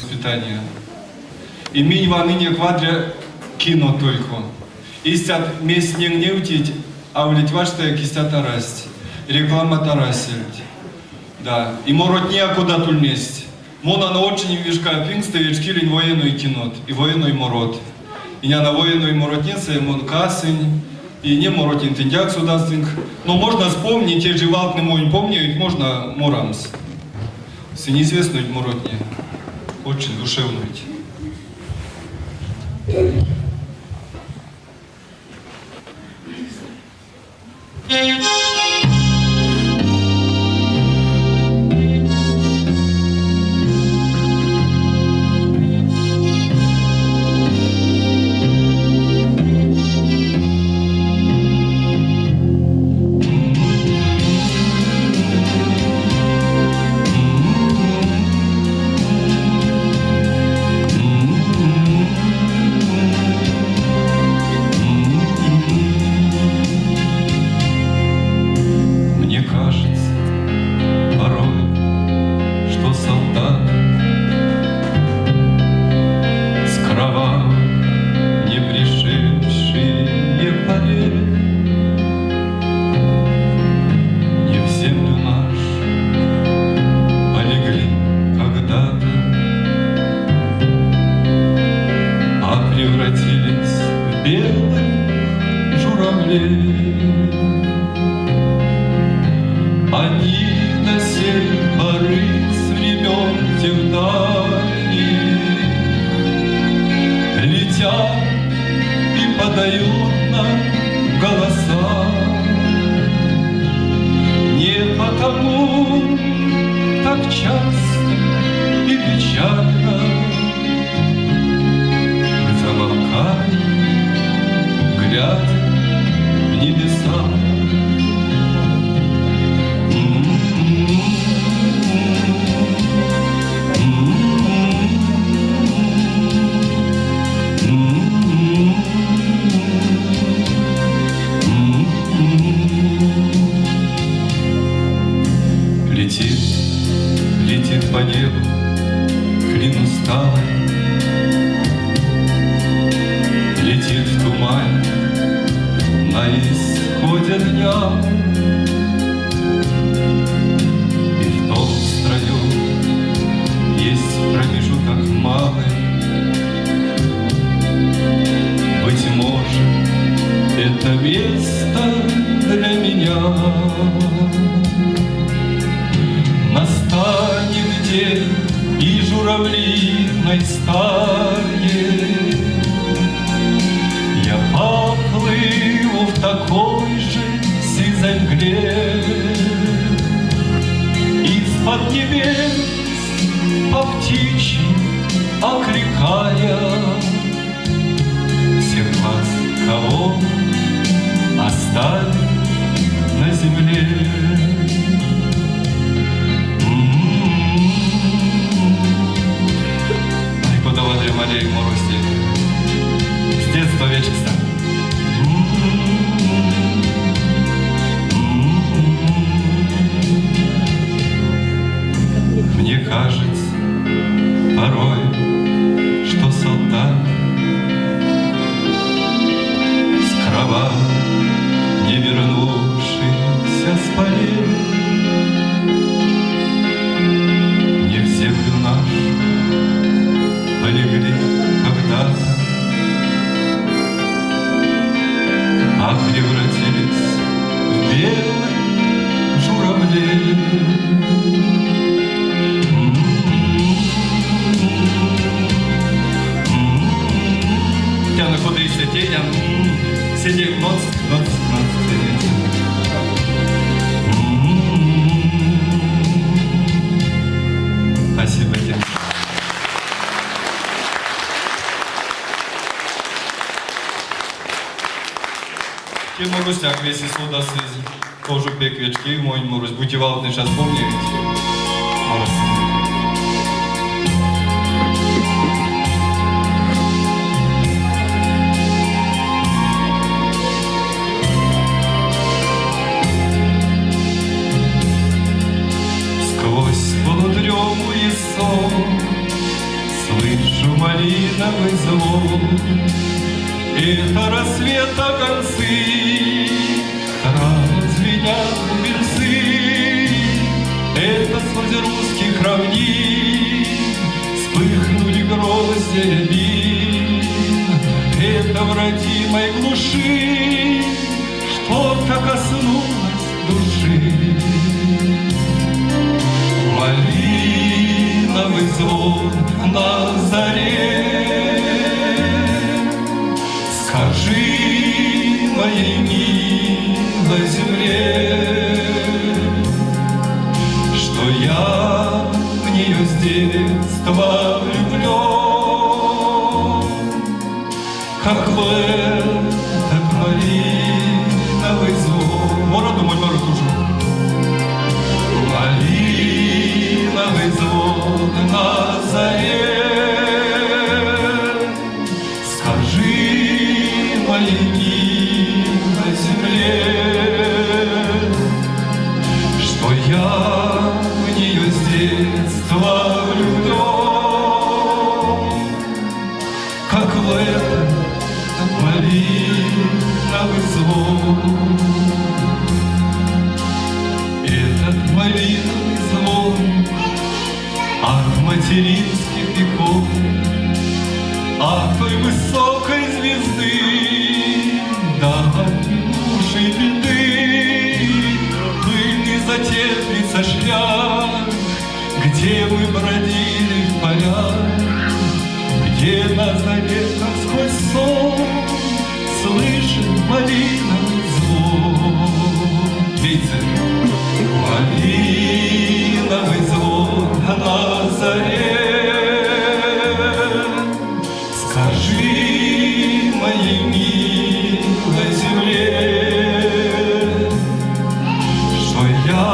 воспитание. И минь ванынек вадря кино только. Истят мезть невтить, аволить варштаяк истят арасть. Рекламат арасельть. Да. И моротне а кодат ульнесть. Мон оно очень вишка пингстэ вечкилинь военной кинот и военной морот. И на военной моротнесэ мон касынь, и не моротнень тыньдяк содасынк. Но можно вспомнить, те же валтнэ монь помню, можно морамс. Сынь известны моротне. Очень душевные. Мне кажется порой, что солдат с кровавой не пришедшие полей не в землю нашу полегли когда-то, а превратились в белых журавлей. Они до сей поры с времен тех дальних летят и подают нам голоса. Не потому так часто и печально мы замолкаем, глядя в небеса. Летит, летит по небу клин усталый, Летит в тумане на исходе дня. И в том строю есть промежуток малый. Быть может, это место для меня. Настанет день и журавлиной стае я поплыву в такой же сизой мгле. Из-под небес по птичьи окликая всех вас, кого оставили на земле. Ай, подавали Мария Моросе. С детства вечерся. Мне кажется порой, что солдат с кровавой, не вернувшийся с полей, не в землю нашу полегли когда-то, а превратились в белых журавлей. Тяна кудись теня, сидів ноц, ноц, ноц, сидів. Спасибо тебе. Те Марусяк весь из содасызь, тоже пек вечки, мой Марусь, будьте валтны, сейчас помню ведь. Марусь. Сквозь полудрему и сон Малиновый звон, Это рассвета концы, Рано звенят бубенцы, Это сквозь русских равнин Вспыхнули гроздья рябин, Это в родимой глуши Что-то коснулось души. Малиновый звон на заре, Скажи моей милой земле, Что я в нее с детства влюблен, Как в этот малиновый звон. Мороду, мой мород уже. Малиновый звон на заре, Скажи моей милой земле, Что я в нее с детства влюблен, Как в этот малиновый звон. Этот малиновый звон от материнских икон, От той высокой звезды до минувшей беды, Пыльный затеплится шлях, Где мы бродили в полях, Где на заре, как сквозь сон, Слышен малиновый звон. Видите? Малиновый звон на заре, Скажи моей милой земле, Что я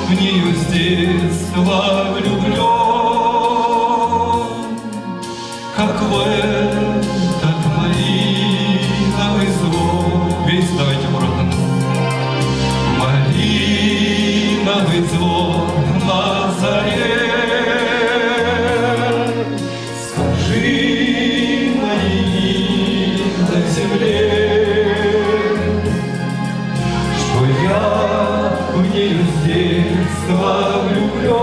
в нее с детства влюблен, Как в этот малиновый звон. Весь давайте обратно. Малиновый звон на заре, Скажи моей милой земле, Что я в нее с детства влюблен,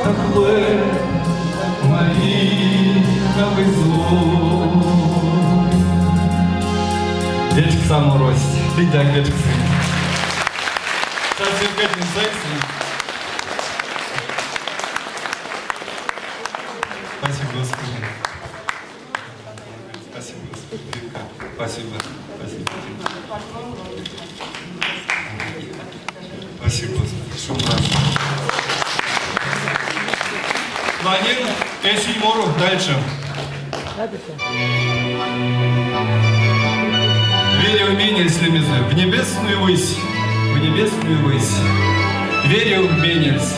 Как в этот малиновый звон. Вечкса морось, тыньдяк вечксынь. Спасибо, Господи. Спасибо, Господи. Спасибо. Спасибо. Спасибо, Господи. Шумра. Ланин, Эсий Мору, дальше. Верю в Менельс Лемезе, в небесную высь, в небесную высь. Верю в Менельс.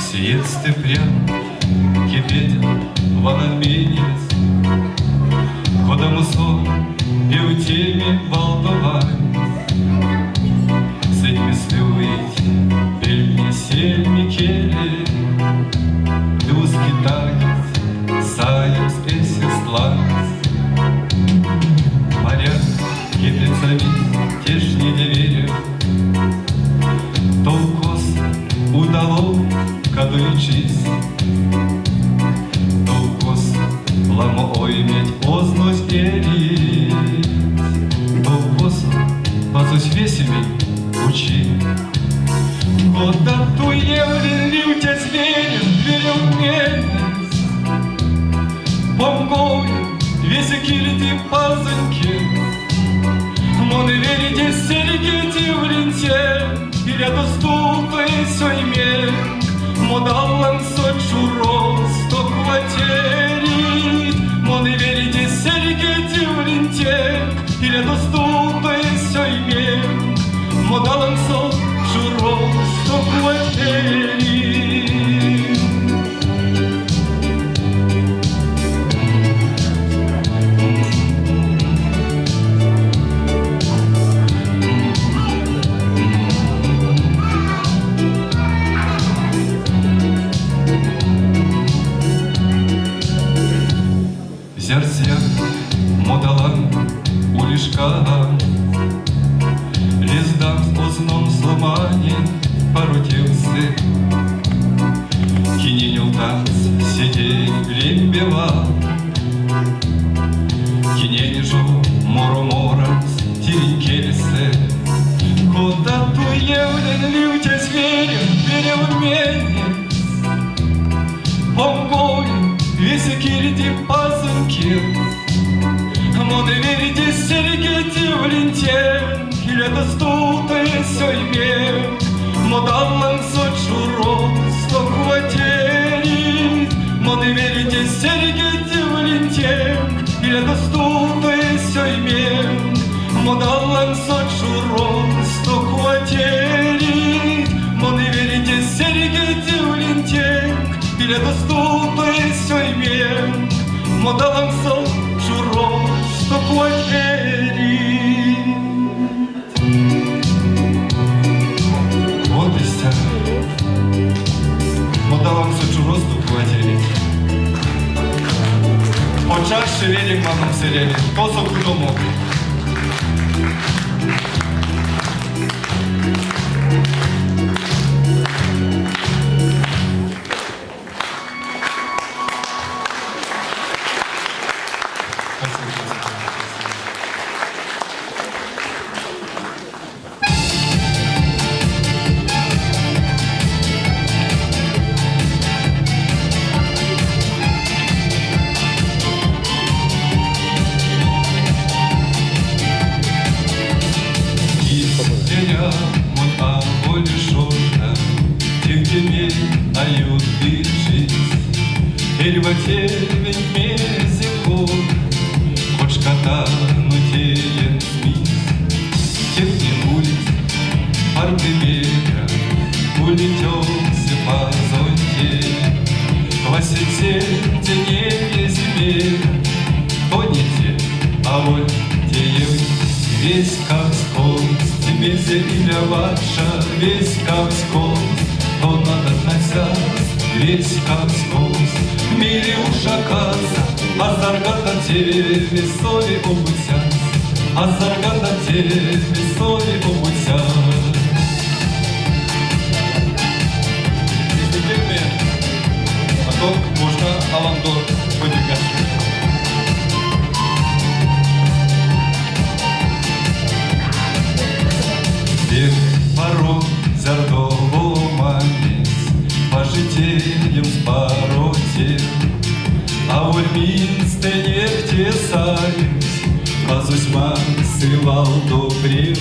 Сиетсте прям кепедян ванан менельс, Кодамо сон певтеме валдо вальс. Сэтьместэ уить пельтне сельме келе, Ды уски таргить саемс эсест лангс. Паряк, кепедьсамизь тештнеде верев, Тов косо удалов кадови чись, Тов косо ламо ойметь ознозь эрить, Тов косо Пазось весемень учи. Кода туевлинь ливтязь вирев, верев менельс, Понговлинь весе кирди Пазонь кедьс. Мон вереде серьгедевлинь те, Илядо стувто эсь оймем. Зярсияк модаланг ули шкам Лездамс озномс ломанень паро тевсэ, Кинень ёвтамс седей лембе вал, Кинень жо моро морамс тиринь кельсэ. Кода туевлень ливтязь верев, верев менельс, Понголи весе кирди пазонь кельс. Мон верде серьгедевлинь тенк, Илядо стувто сёймем, Мода лангсо чуросто кватерить. Мон верде серьгедевлинь тенк, Илядо стувто сёймем, Мода лангсо чуросто кватерить. Мон верде серьгедевлинь тенк, Илядо стувто сёймем, Мода лангсо чуросто кватерить. Вот истя. Мода лангсо чуросто кувать эрить. Почаще велень ваномс эряви, тосо кудомок. Эрямонь аволь шожда, тевтеме а юты чись. Эрьва тевенть мезе кор, кочкатано теемс минсь. Тевтне улить парты берянть, улить овсе пазонь тевть. Васенцентень эзь меря, то не те, аволь теевть. Весь кавсь мезе иля вакша, весь кавсь то надо носясь, весь кавсь мире ушакаса, азаргата тебе соли обуцясь, азаргата тебе соли обуцясь. А то можно Аландор подвигать. Пек паро зярдо ломанесь пажитеемс паро тев, Аволь минстенек те саевсь, Пазось максы валдо прев.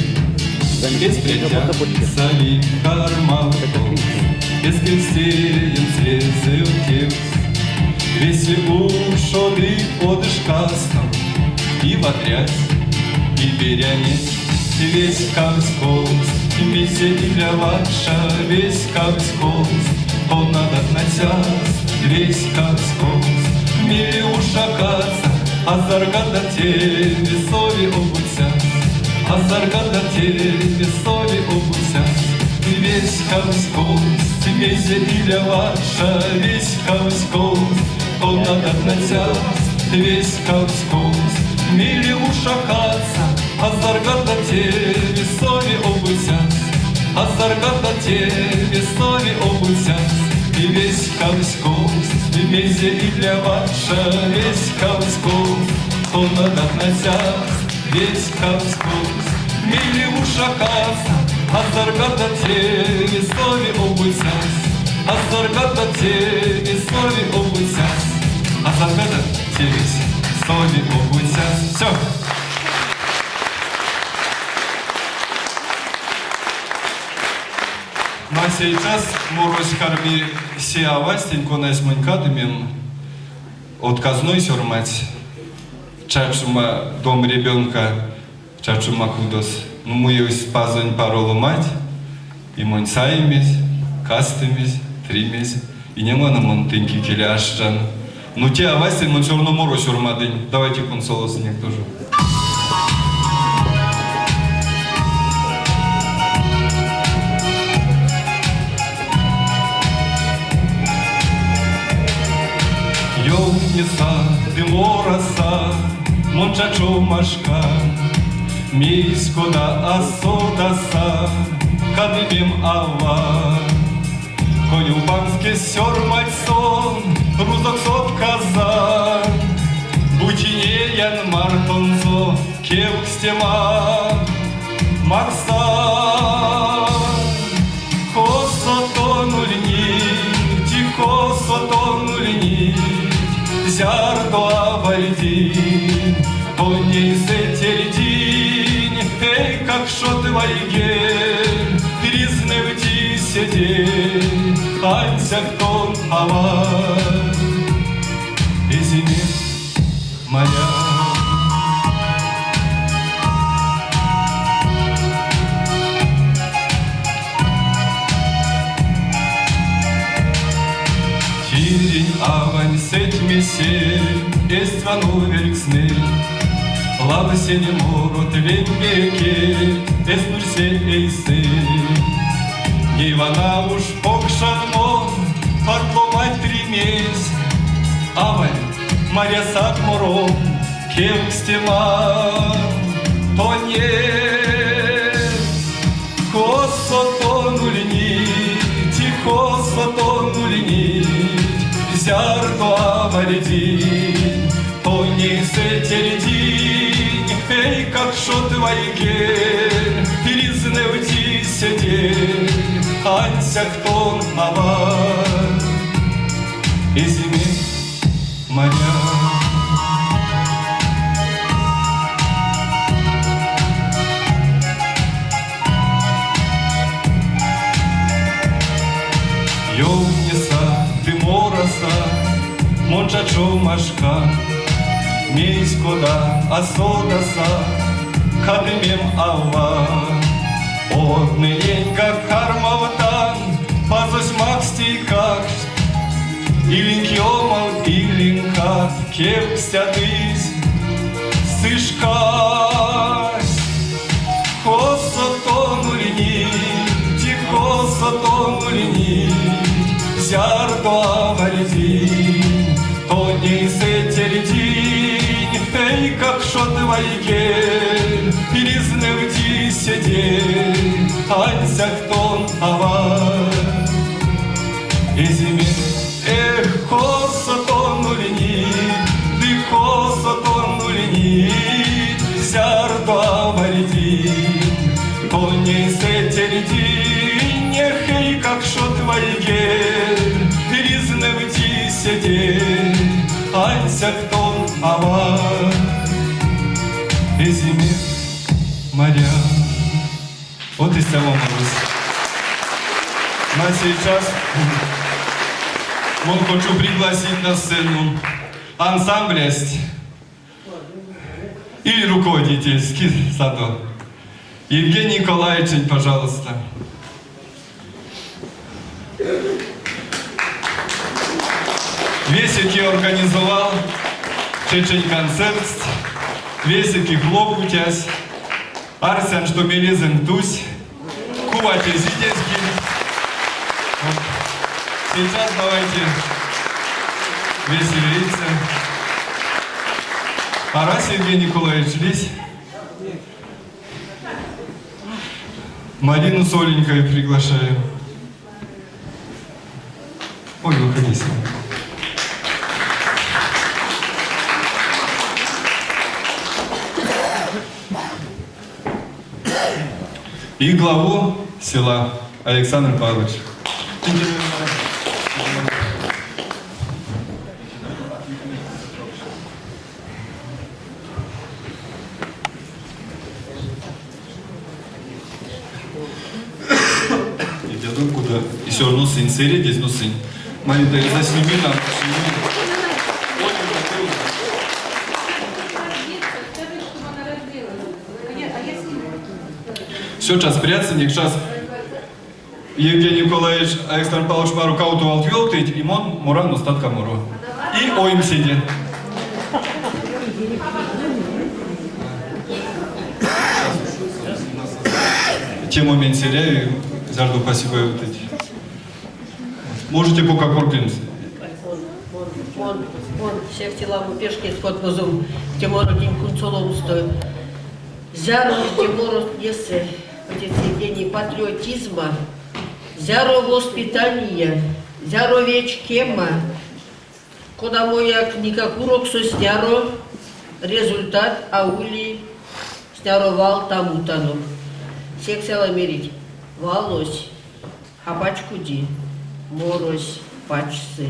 Эсь прятяк сави кармавтомс, Эсь кевсеемс лезэв тевс. Весе ушоды од шкасто, И вадрясь, и берянесь. Весь кавсь колс, мезе иля вакша, весь кавсь колс, то надо носясь, весь кавсь колс, миле ушакаса, азаргада тебе соли обуцясь, азаргада тебе соли обуцясь. Весь кавсь колс, мезе иля вакша, весь кавсь колс, то надо носясь, весь кавсь колс, миле ушакаса, азаргада тебе соли обуцясь, азаргада тебе соли обуцясь. И весь кавсь колс, мезе иля вакша, весь кавсь колс, то надо носясь, весь кавсь колс, миле ушакаса, азаргада тебе соли обуцясь, азаргада тебе соли обуцясь, азаргада тебе соли обуцясь. Все. Ну а сейчас морось карми се авастень, конась монь кадымем, отказной сёрмаць чачума дом ребенка, чачума кудос. Ну, муевсь пазонь паро ломать, и монь саимизь, кастымизь, тримизь, и не мон тынк икеле аштян. Ну, те авастень мон всё равно моро сёрмадынь. Давайте кунсолосынек тоже. Ёвтнеса ды мораса мон чачома шкам. Мейсь кода а содаса, кадымем ава. Конюванске сёрмадсь сон рузокс отказа. Бути неян мартонзо кевкстема максан. Косо тон ульнить, косо тон ульнить, зярдо авардинь, тонь эйсэ тердинь, эйкакшот вайгель, ризнэвти седей, ансяк тон ават. Эзимек маря. Тиринь авань сэтьмесэ эзть вано велькснэ, Лавсень морот лембе эзь нурсе эйсэ. Ней вана уш покшан мон, парт ломать примесь, Авань, марясак мором, кевкстема тонеть. Косо тон ульнить, косо тон ульнить, зярдо авардинь, тонь эйсэ тердинь, эйкакшот вайгель, ризнэвти седей, ансяк тон ават. Эзимек маря. Ёвтнеса ды мораса мон чачома шкам, Мейсь кода а содаса, кадымем ава. Однэненьгак кармавтан, Пазось макссь эйкакшт, Илинк ёмав, илинкат, кевкстядызь сы шкась. Косо тон ульнить, косо тон ульнить, зярдо авардинь, тонь эйсэ тердинь, эйкакшот вайгель, ризнэвти седей, ансяк тон ават. Эзимек, эх, косо тон ульнить, ды косо тон ульнить, зярдо авардинь, тонь эйсэ тердинь, эх, эйкакшот вайгель, ризнэвти седей, ансяк тон ават. Эзимек маря. Вот истя морось. На сейчас мон хочу пригласить на сцену ансамблясть или руководительский садо. Евгений Николаевич, пожалуйста. Весе, организовал течинь концерт, весе, хлопутясь, Арсян, што мелезэнк тусь, кувать эзить. Сейчас давайте веселиться. Арась Евгений Николаевич, лись. Марину с Оленькой приглашаю. Ой, выходи сюда. И главу села Александр Павлович. Идет куда? И все равно сын здесь, ну сын. Марина, засними нам. Все, час прятаться, час Евгений Николаевич, Александр Павлович маро кавто валт ёвтыть, и мон моран остатка моро. И оймседе. Те момент селя, зярдо спасибо вот эти. Можете пока кортнемс. Мон, мон сехте ламо пешкедсь потмозом те моротнень кунсоломсто. Зяро те моротнесэ, отец Евгений, патриотизма, зяро воспитания, зяро вечкема, кодамояк никак уроксо зняро результат а ули, зняро вал тамутано. Секс яла мерить, валось а пачкуди, морось пачсы.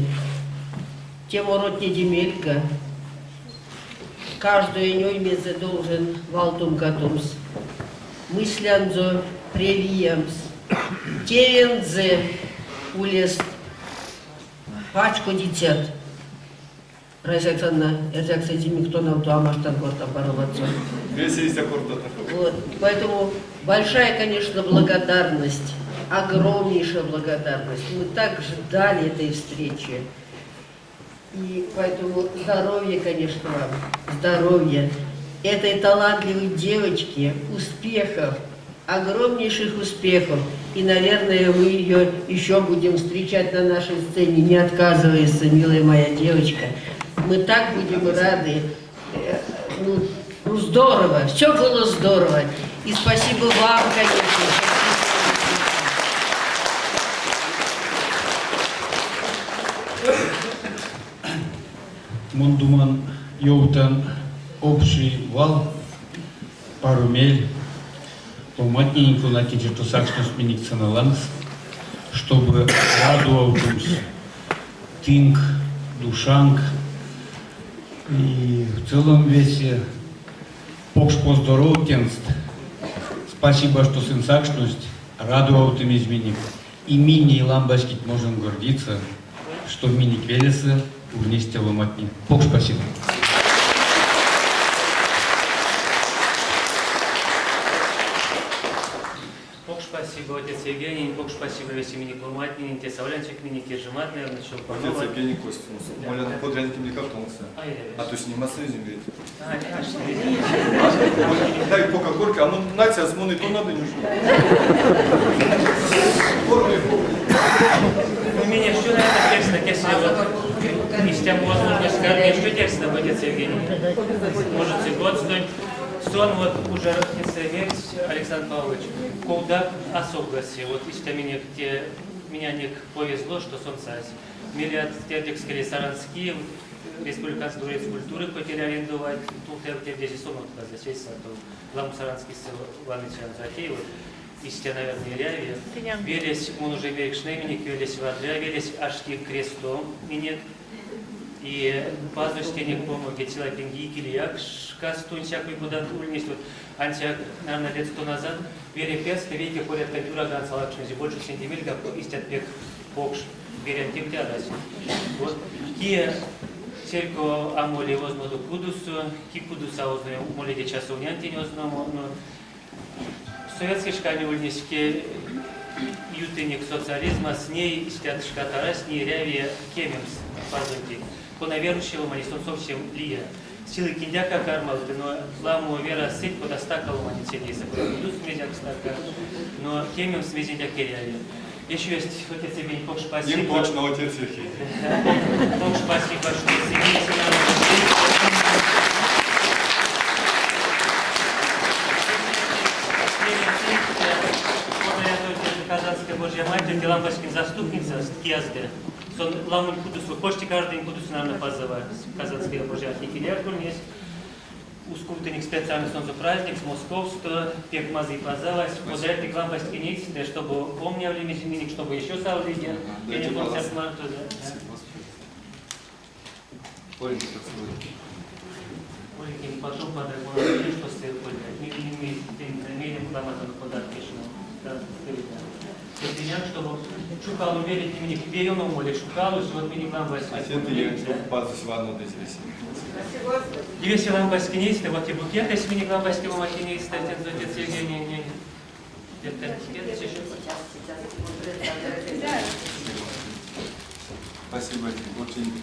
Те моротнеде мельга каждоень оймезэ должен валдомгадомс, мыслянзо превиямс, тевензэ улест пачкодицят. Раиса Александровна, эрзякс эзимик тонавто, а маштан кортам паро ладсо. Весе истя кортат. Вот. Поэтому большая, конечно, благодарность, огромнейшая благодарность. Мы так ждали этой встречи. И поэтому здоровья, конечно, вам, здоровья этой талантливой девочке, успехов, огромнейших успехов. И, наверное, мы ее еще будем встречать на нашей сцене. Не отказывайся, милая моя девочка. Мы так будем рады. Ну, ну здорово, все было здорово. И спасибо вам, конечно. Мон думан ёвтан общий вал паро мель ломантненень, конатне сакшность минек сцена лангс, чтобы радовавтомс тынк, душанк и в целом весе покш поздоров тенст. Спасибо, что сынь сакшность, радовавтымизь минек. И минь и ламбаськить можем гордиться, что минек велесэ ульнесть те ломантне. Покш спасибо. Покш спасибо, отец Евгений, покш спасибо весе минек ломантненень, те Савлянчик минек Ержимат, наверное, Отец Евгений Костин. Молян подрядники никак тонкся. А то сниматься не говорит. Дай пока корки, а ну нате, а смоны то надо не Ну, меня что на это текст, если вот если возможность сказать, что текст на отец Евгений. Может, год стоит. Сон вот уже Александр Павлович, когда особо вот если меня, где меня не повезло, что сон сась. Мелят тердекские саранские, Республиканский дворец культуры хотели арендовать, тут здесь сон отказался, ламо саранский ваныця затеи, вот, истя, наверное, эряви. Велесь, он уже мерекшнэ минек, велесь вадря, велесь ашти крестом минек. И пазось тенек помоги цела пинги икелеяк шкастонть всякой кодат ульнесть. Вот ансяк, наверное, лет 100 назад веле песке вейке порядка ураган салакшнось, больше сентимель, как истят пек покш берянь тевть арась. Вот кие церква а моли ознодо кудосо, ки кудос а озны моледе часовнянтень озномо, но советской шкане ульнесь ке ютынек социализмас, ней истят шкат арась, не эряви кемемс пазонтень. Кона верующий ломанесь, сон совсем лия. Силы киндяка кармалты, но ламо вера сыть, кода стака ломанесь седейсэ, кода кудос мезяк стака, но кемемс мезенть эряви. Еще есть, отец Евгений, покш спасибо. Им точно, отец Евгений. Покш спасибо, что сидите на Казанская Божья Матерь, Ламбаськин заступница, Киязде. Сон ламонь кудосо, почти каждый кудосо, наверное, пазава Казанская Божья Матерь есть. Ускувтынек специально сонзэ праздник с московсто, пек мазый пазавась, подарить ламбаськинеть, чтобы помнили минек, чтобы еще савлиде, концерт марта. Оленька, поцелуй. Оленька, потом подарок, что сверху, мы имеем подарки, что чтобы шукалу верить минек вереному море шукалу, вот минек ламбаськи. А те ты пазось ванну здесь. И весе ламбаськинейсте, вот и букет, если минек ламбаськи ломакинейсте, отец Евгений, не, Спасибо, очень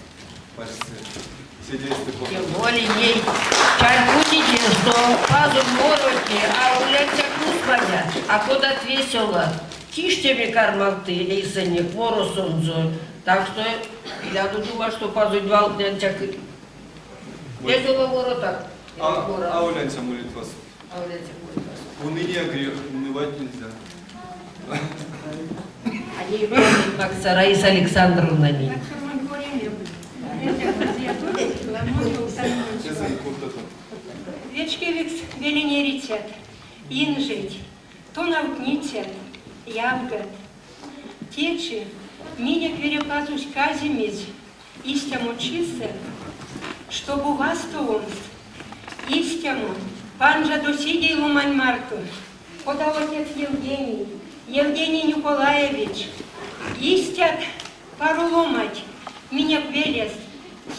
Тем более ней чарькудите, что пазу моротне, а улянься кусманя, а кодат весело. Киштеме кармавты эйсэнек моросонзо. Так что я думаю, что пазонь валтнэ ансяк Весела ворота. А улянься молитвас. А улянься молитвас. Уныние грех, унывать нельзя. Они Макса Раиса Александровна. Вечкевикс велень эрицят, инжеть, тонавтницят, ялгат. Течи минек Верепазось казимизь истямо чисэ, штобу вастовомс истямо панжадо седей ломань марто, кода отец Евгений, Евгений Николаевич. Истят паро ломанть минек велес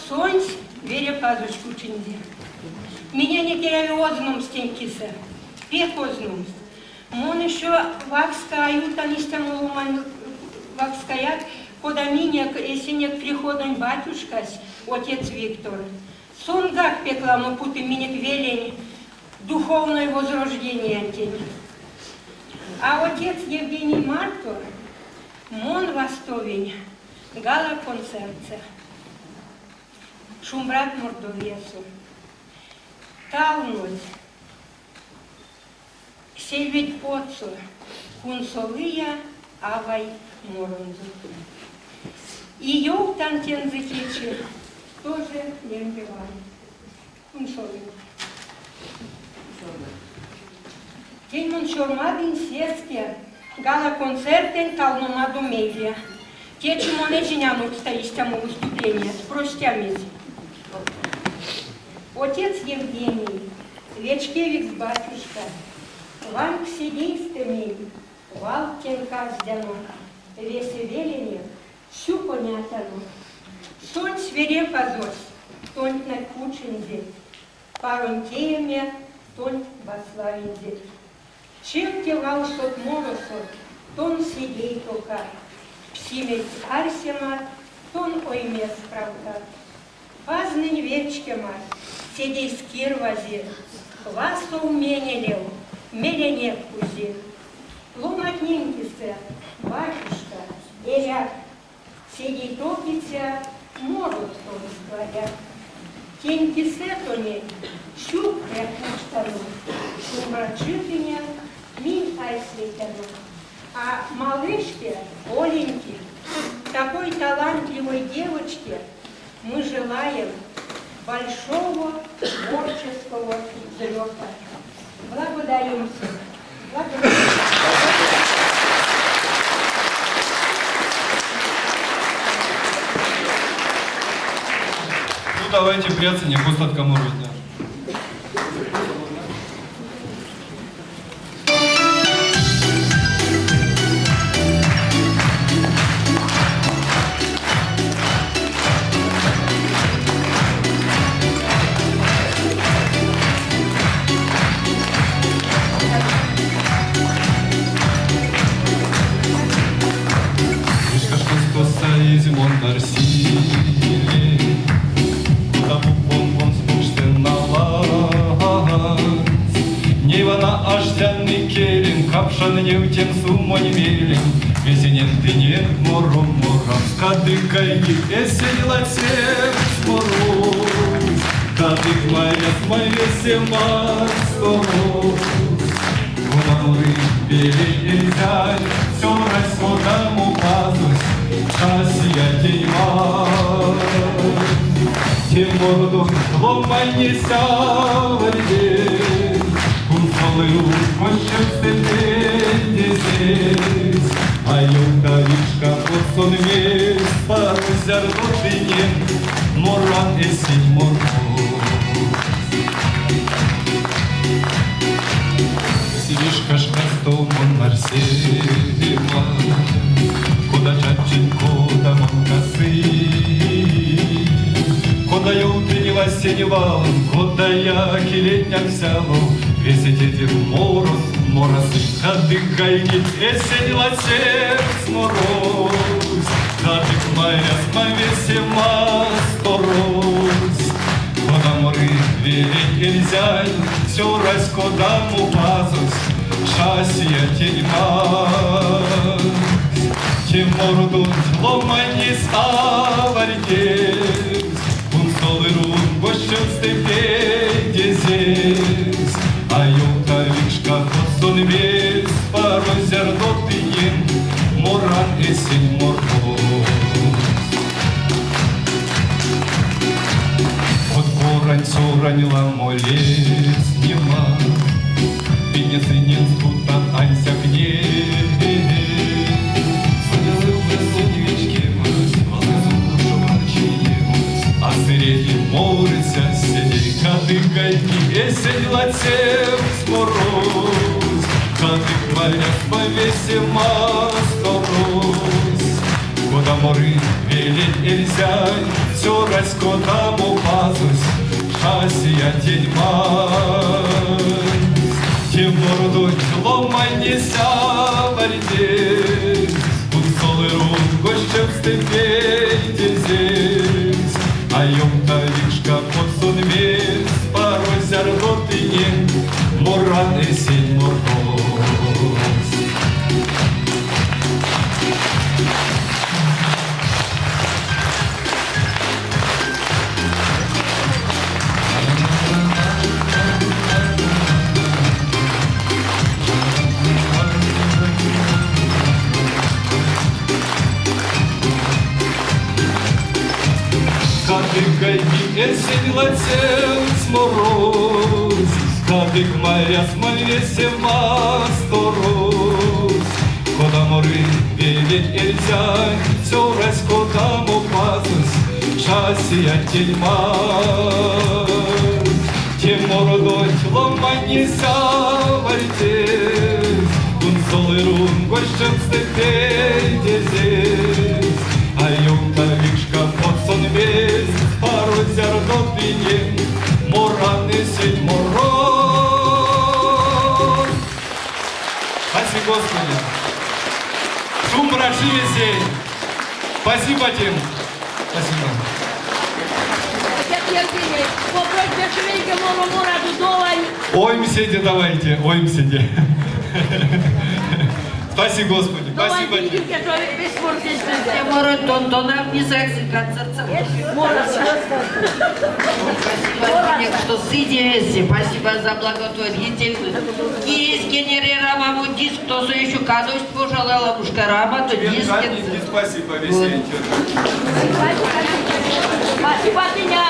сонсь Верепазось кучинзе. Миненек эряви озномс тень кисэ, пек озномс. Мон еще вакска а ютан истямо ломань вакскаяк, кода минек эсенек приходонь батюшкась, отец Виктор. Сонгак пек ламо путы минек велень духовной возрождениянтень. А отец Евгений марто мон вастовинь гала-концертсэ. Шумбрат Мордовиясо. Талнозь сельведь потсо кунсолыя авай моронзо. И ёвтан тензэ течи тоже лембе вал. Кунсолынк. Тень мон сёрмадынь сеске гала-концертэнь талномадо мейле. Течи мон эзинь анокста истямо выступления, простямизь. Отец Евгений, вечкевикс батюшка, ванк седейстэ минь вал тенк каздяно, весе веленек сюконятано. Сонсь Верепазось тонть кучинзе, паронь тееме тонть баславинзе. Чевте валсот моросот тон седей токат, пси мельть арсемат тон оймес правтат. Пазнэнь вечкемат, седейс кирвази, васов менелев меленек кузи. Ломатнень кисэ, батюшка, эряк, седей токиця морот тон складят. Тень кисэ тонеть сюкпря кучтано, шумбрачи тенек минь арсетяно. А малышке, Оленьке, такой талантливой девочке, мы желаем большого творческого взлета. Благодарим всех. Благодарим. Ну давайте пряцание остатка морозня. Вишка шкасто саезь мон арсилинь, кодамо понгомс покштен лангс. Ней вана аштян икелень, капшан невтемс умонь велень, весенень тыненк мором морамс. Кадык гайги эсень ладсемс морось, кадык маряс весе масторось. Кода велень эрзянь цёрась, кодамо пазось, часия теймась. Те мородонть ломанесь аварди, кунсолы ускончевстэ ледезесь. А ёвтавишка потсон мельс паро, зярдо тыненк моран эсень морось. Вишка шкасто мон арсеман, кода чачинь, кода мон касынь, кода ёвтынь васень валом, кода я келеть сялов, весе те морос моросынь. Кадык гайгить эсень ладсемс морось, кадык маряс весе масторось. Кода моры велень эрзянь цёрась, кодамо пазось, часия теймась. Те мородонть ломанесь авардезь, Кунсолы рунго чевтьстэ пейдезевсь, А ёвтавикшка сон мельс паро, зярдо тынь моран эсень морось. Од порань цёрань ламо ледстнема, Пинесыненст путан ансяк ней. А сыреди морыця седей кадык гайги эсень ладсевкс морось, Кадык маряст весе масторось. Кода моры велень эрзянь цёрась, кодамо пазось часия тень мась. Те мородонть ломанесь авардезь, Кунсолы рунгось чевтьстэ пейдезевсь, А ёвтавикшка потсон мельс паро, зярдо тыненк моран эсень морось. Кадык гайги эсень ладсевкс морось, Кадык маряс монь весе масторось. Кода моры велень эрзянь цёрась, кодамо пазось часия тень мась. Те мородонть ломанесь авардезь, Кунсолы рунгось чевтьстэ пейдезевсь, А ёвтавикшка потсон мельс паро, зярдо тыненк моран эсень морось. Спасибо, Господи! Шумбрачи весей! Спасибо тем! Спасибо. Отец Евгений, по просьбе Швейка моро Дудовой. Оймседе давайте, оймседе. Спасибо, Господи. Спасибо тебе. Спасибо, что сидите. Спасибо за благотворительность. Есть генерировал диск, то еще кадость пожалела мушкарама, то диск. Спасибо, весенний. Спасибо, меня.